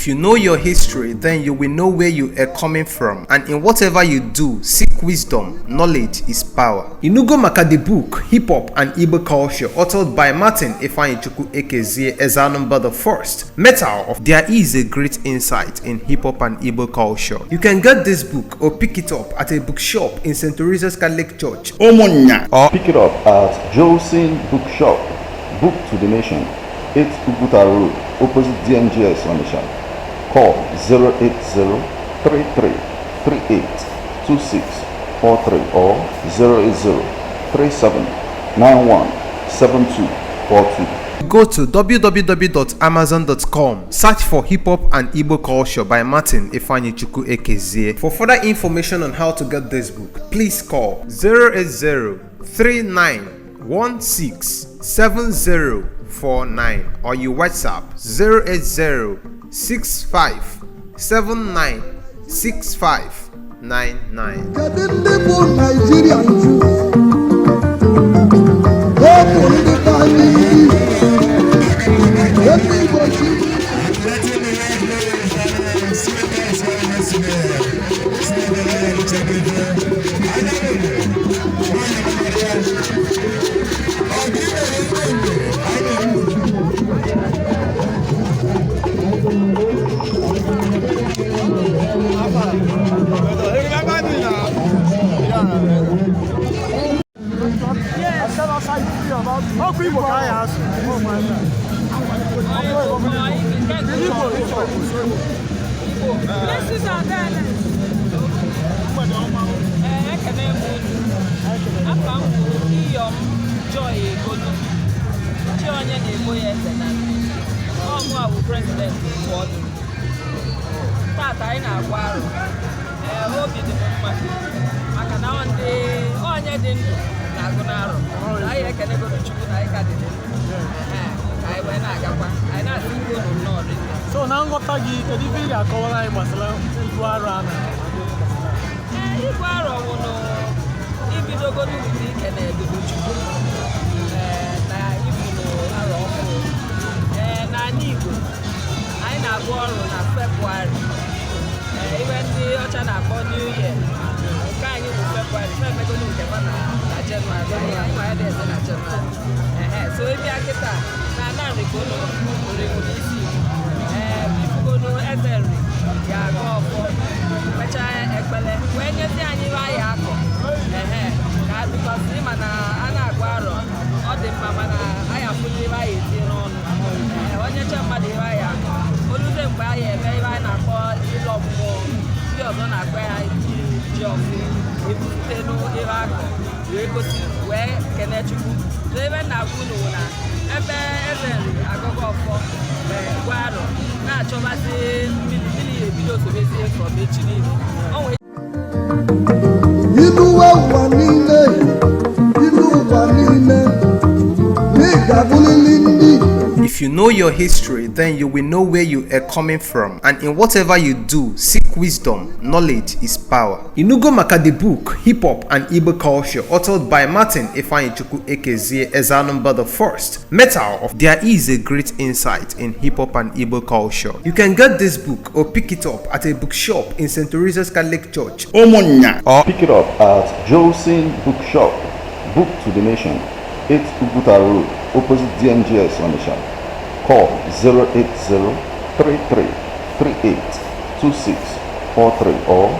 If you know your history, then you will know where you are coming from, and in whatever you do, seek wisdom. Knowledge is power. Inugo maka the book Hip Hop and Igbo Culture, authored by Martin Ifeanyichukwu Ekezie as Anambra the First. Metal of there is a great insight in hip hop and Igbo culture. You can get this book or pick it up at a bookshop in St. Teresa's Catholic Church, Omonya, or pick it up at Joseph's Bookshop. Book to the Nation, 8 Igu Aro Nri, opposite DMGS Onitsha. Call 080-3338-2643 or 080-3791-7242. Go to www.amazon.com, search for Hip Hop and Igbo Culture by Martin Ifeanyichukwu Ekezie. For further information on how to get this book, please call 080-3916-7049 or you WhatsApp 080-6579-6599. President Tata anyị na-agwa arụ obi dị mma maka na onye dị ndụ na-agụ n'arụ anyị ekelegoro Chukwu na anyị ka dị ndụ ka anyị wee na-agakwa anyị na-asị ndị unu nnọọ dị. So na nghọta gị kedu ife ị ga-akọwara anyị gbasara ibu arụ a ibu arụ ọwụnụ ibidogodo ụdị ike na-ebido Chukwu na ibunu arụ ọhụrụ n'ala Igbo anyị na-agụ ọrụ na Febụwarị iwe ndị ọcha na-akpọ New Year nke anyị bụ Febụwarị na-emegolu nke na Jenụwarị anyị ma ya dị na Jenụwarị so ịbịa kịta na narị ka ụlọ oriri isi ifugolu eze nri ya aga ọfọ mechaa ekpele wee nyezi anyị iwe anyị akọ ka bikọsi ịma na a na-agụ arọ ọ dị mma mana anyị afụzi iwe anyị eti n'ọnụ onye che mmadụ iwe anyị akọ oluze mgbe anyị eme iwe anyị na-akpọ ịlọ mmụọ ndị ọzọ na-akpọ ya ji ọfụ ebupụte n'iwe akọ wee gosi wee kene Chukwu so ebe na-agwa unu na ebe eze nri agụgụ ọfọ gwa arọ na-achọbazi mmiri ebido osobezie from echi niile If you know your history, then you will know where you are coming from, and in whatever you do, seek wisdom. Knowledge is power. Inugo maka the book Hip Hop and Igbo Culture, authored by Martin Ifeanyichukwu Ekezie as Anambra the First. Metal of there is a great insight in hip hop and Igbo culture. You can get this book or pick it up at a bookshop in St. Teresa's Catholic Church, Omonya, or pick it up at Joseph's Bookshop. Book to the Nation, 8 Igu Aro Nri, opposite DMGS Onitsha. Call 080-3338-2643 or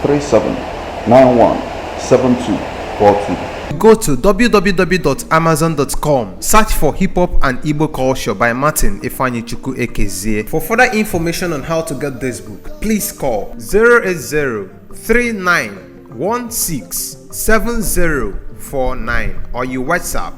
080-3791-7242. Go to www.amazon.com, search for Hip Hop and Igbo Culture by Martin Ifeanyichukwu Ekezie. For further information on how to get this book, please call 080-3916-7049 or you WhatsApp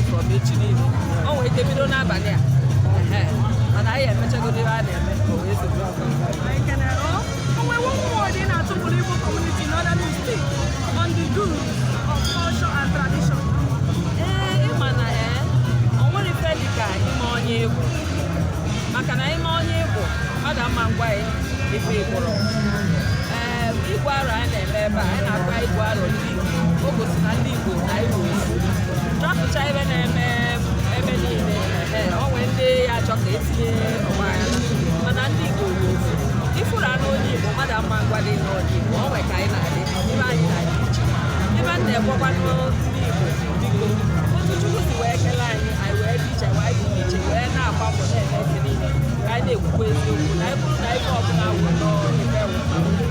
from echi niile o nwere ike bido n'abalị a mana anyị emechagoro ebe a na-eme o wee zuru ọkụ. Only one word in our Igbo community in order to speak on the do's of culture and tradition. Ịma na o nwere ife dịka ime onye egwu, maka na ime onye egwu ọ da mma ngwa ya ife ịgbụrụ. Igwu aro anyị na-eme ebe a, anyị na-agba igwu aro ndị Igbo, o gosi na ndị Igbo na Igbo ofu. Chọpụcha ebe na-eme ebe niile, o nwee ndị achọ ka etinye ọgbaghara, mana ndị Igbo bụ ofu. Ifuru anụ onye Igbo mmadụ ama ngwa dị n'onye Igbo, o nwee ka anyị na-adị, ibe anyị na-adị iche. Ibe m na-ekwekwa ndị Igbo biko, otu Chukwu si wee kele anyị, anyị wee dị iche, wee dị iche, wee na-agba mbọ na-eme ezi niile ka anyị na-ekwukwa eziokwu na ịbụrụ na ife ọbụla wụ n'ife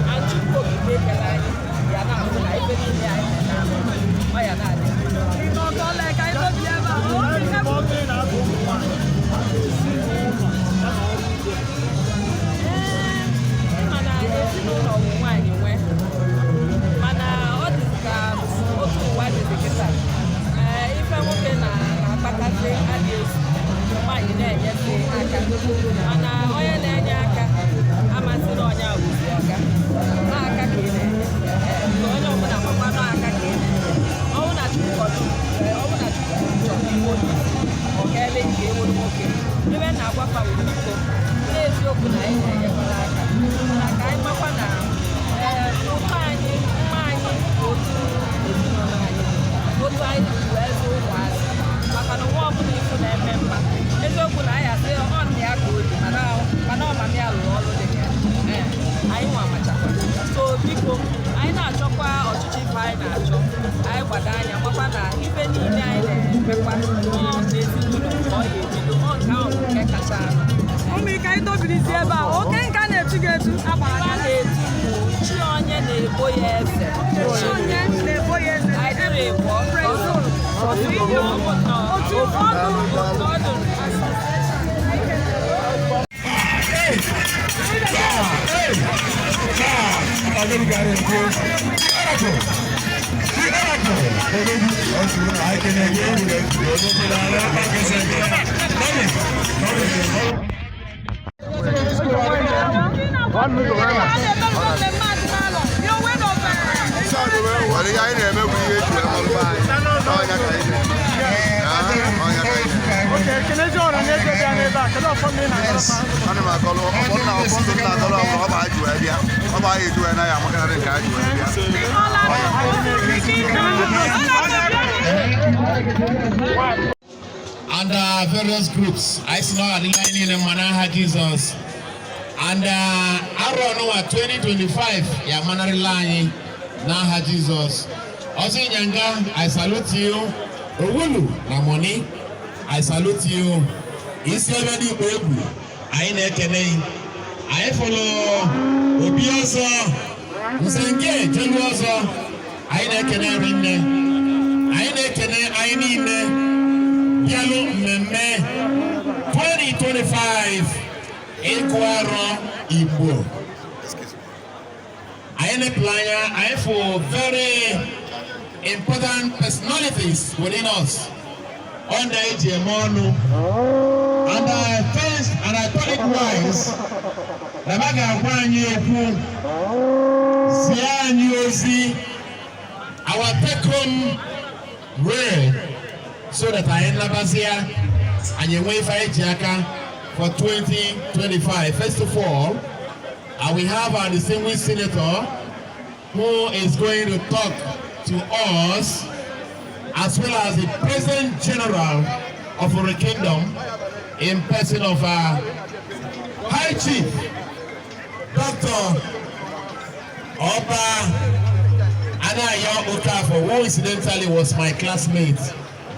na Chukwu okike ekele anyị ya na-ahụ na ife niile anyị na-ahụ ọ ya na-adị. Mana ezinụlọ bụ nwaanyị nwee, mana ọ dị ka otu ụwa dịzi kịta. Ife nwoke na-akpatasị adị esi nwaanyị na-enyefe aka, mana onye na-enye aka amasị na onye awụzi ọga na aka ka ị na-enye, onye ọbụla makwa na aka ka ị na-enye. Ọnwụ na Chukwu chọrọ igbo ọgaele nke ewuru nwoke ebe na-agwafa wuru iko n'eziokwu na anyị na-enyekwara aka, mana ka anyị makwa na ụtọ anyị mma anyị otu ezinụlọ anyị otu anyị wee zụ ụmụazị, maka na nwa ọbụla ifu na-eme mma eziokwu na anyị asị ọ nna ya ka o ji mana ọmama ya rụrụ ọrụ dị ya anyị nwa machakwa. So biko anyị na-achọkwa ọchịchị ife anyị na-achọ, anyị gbado anya makwa na ife niile anyị na-emekwa ọ na-ezinụlọ ka ọ ga-ebido ọ nke ahụ nke kacha Ụmụike anyị dobirizi ebe a, oke nka na-etu ga-etu agbara na-etu chi onye na-ebo ya eze, chi onye na-ebo ya eze anyị dịrị ịbụọ otu ọdụ and various groups. I saw the line in Manaha Jesus. And Aro Nri 2025, ya Manari line Naha Jesus. Also in Yanga, I salute you. Owulu Namoni, I salute you. Isabedi Obu, I nekene. I follow Obioso, Musenge, Jeluoso, I nekene rinne. I nekene, I need Yellow Meme 2025 Igu Aro Nri. I am a player, I for very important personalities within us. Under Ejemonu. And I first and I thought it wise. Nabaga Wanyi Opu Ziani Ozi, our take-home word, so that I end Labazia and you wait for Ejaka for 2025. First of all, we have our distinguished senator who is going to talk to us, as well as the President General of our kingdom, in person of our High Chief, Dr. Oba Anayo Okafo, who incidentally was my classmate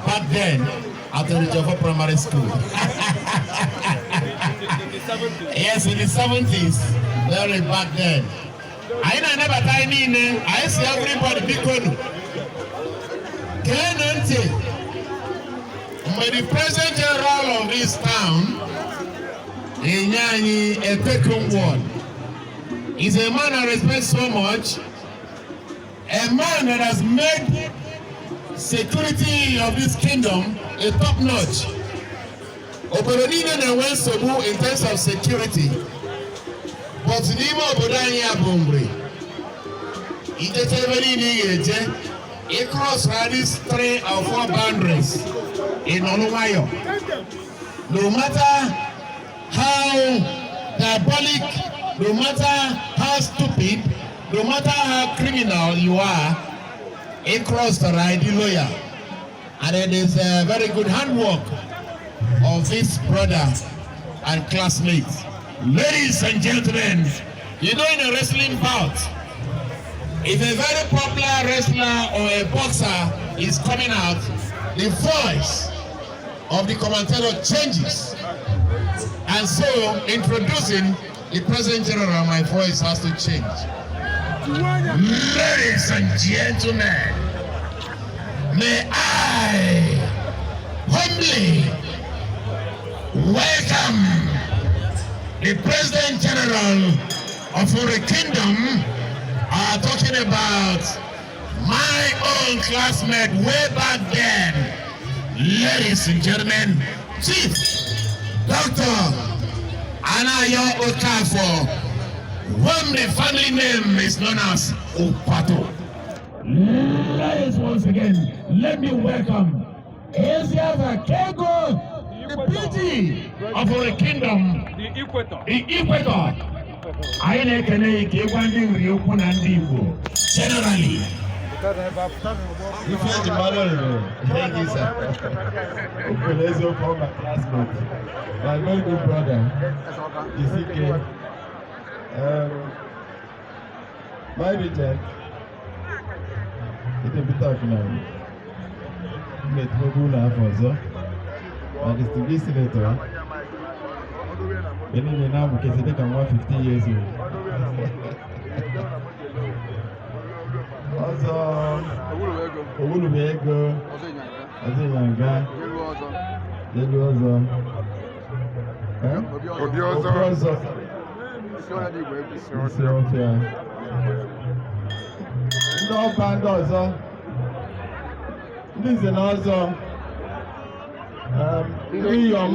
back then at the Java Primary School. Yes, in the 70s, very back then. I never tiny name. I see everybody because Kenente, the President General of this town, Enyani Etekum Ward, is a man I respect so much, a man that has made security of this kingdom a top notch. obodo niile na-enwe nsogbu in terms of security, but n'ime obodo anyị abụ mgbe ijete ebe niile ị ga-eje across these 3 or 4 boundaries in Oluwayo. No matter how diabolic, no matter how stupid, no matter how criminal you are, across the right lawyer. And it is a very good handwork of this brother and classmates. Ladies and gentlemen, you know, in a wrestling bout, if a very popular wrestler or a boxer is coming out, the voice of the commentator changes. And so, introducing the President General, my voice has to change. Ladies and gentlemen, may I humbly welcome the President General of our kingdom, talking about my own classmate way back then. Ladies and gentlemen, Chief Dr. Anayo Okafor, whom the family name is known as Opato. Ladies, once again, let me welcome Eziava Kego, the beauty of our kingdom, the Equator. I generally. Thank you, sir. My very good brother, Isike. My reject. It's a bit of now. Let me go now for so. And it's the senator. Any now because they can 150 years old. Also, Owulubego, Ozenyanga, Yeluozo, Obiozo, Ethiopia. Ndị ọba ndị ọzọ, ndị nze na ọzọ, ndị inyom,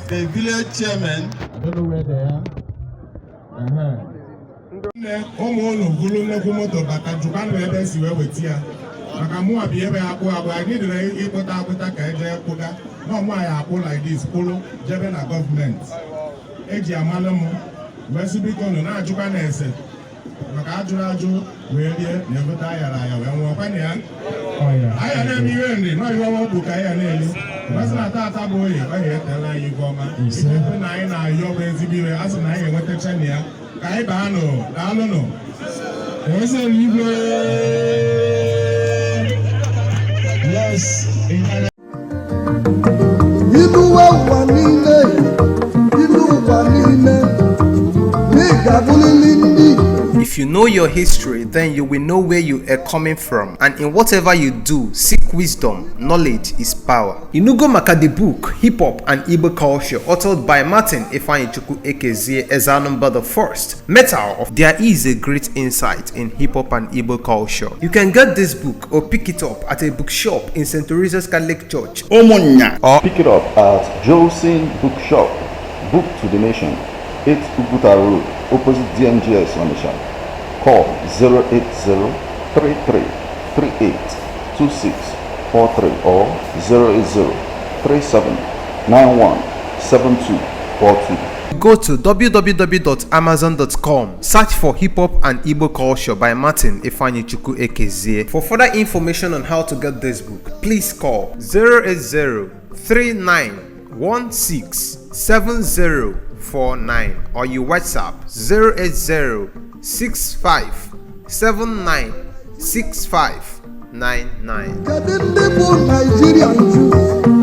the village chairman, I don't know where they are. Ụmụ ụlọ gụrụ nnukwu moto baka jụkwanụ ebe esi wee weta ya maka mụ abi ebe akpụ agba anyị dịrị ịkpụta akpụta ka eje kwụga na ọmụ anyị akpụ like this kwụrụ jebe na gọọmenti eji amalụ m wee sị biko nụ na-ajụkwa na ese maka ajụrụ ajụ wee rie na-ebute ayara aya wee nwụọ kwanye ya aya na-eme ihe nri nọ ihe ọgwụ ka aya na-eri masị na tata bụ oyi ọ ga-etela anyị ibe ọma ife na anyị na-ayọ bụ ezigbo ire a sị na anyị ga-enwetacha na ya ka anyị baa nụ daalụ nụ yes ilu ụwa niile ga-abụlili ndị. If you know your history, then you will know where you are coming from, and in whatever you do, seek wisdom. Knowledge is power. Inugo maka the book Hip Hop and Igbo Culture, authored by Martin Ifeanyichukwu Ekezie as Anambra the First. Metal of there is a great insight in hip hop and Igbo culture. You can get this book or pick it up at a bookshop in St. Teresa's Catholic Church, Omonya, or Pick it up at Josin Bookshop, Book to the Nation, 8 Igu Aro Road, opposite DMGS on the shop. Call 080-3338-2643 or 080-3791-7242. go to www.amazon.com, search for Hip Hop and Igbo Culture by Martin Ifeanyichukwu Ekezie. For further information on how to get this book, please call 080-3916-7049 or you WhatsApp 080-6579-6599. Kedu ndị bụ Nigerian Jews?